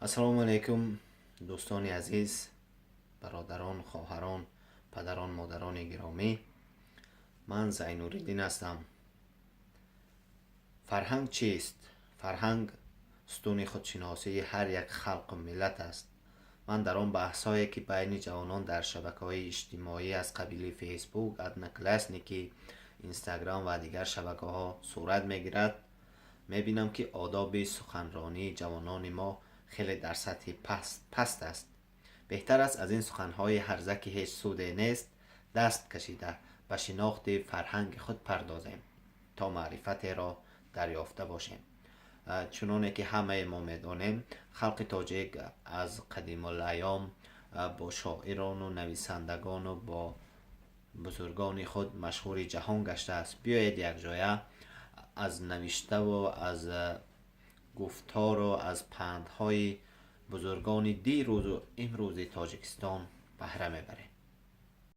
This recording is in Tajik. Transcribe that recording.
Ассалому алайкум, дӯстони азиз, бародарон, хоҳарон, падарон, модарони гиромӣ. Ман Зайнуриддин ҳастам. Фарҳанг чист? Фарҳанг сутуни худшиносии ҳар як халқу миллат аст. Ман дар он баҳсҳое, ки байни ҷавонон дар шабакаҳои иҷтимоӣ аз қабили Фейсбук, Одноклассники, Инстаграм ва дигар шабакаҳо сурат мегирад, мебинам, ки одоби суханронии ҷавонони мо хеле дар сатҳи паст аст. Беҳтар аст, аз ин суханҳои ҳарза, ки ҳеҷ суде нест, даст кашида, ба шинохти фарҳанги худ пардозем, то маърифатеро дарёфта бошем. Чуноне ки ҳамаи мо медонем, халқи тоҷик аз қадимулайём бо шоирону нависандагону бо бузургони худ машҳури ҷаҳон гаштааст. Биёед, якҷоя аз навиштаву аз гуфтору аз пандҳои бузургони дирӯзу имрӯзи Тоҷикистон баҳра мебарем.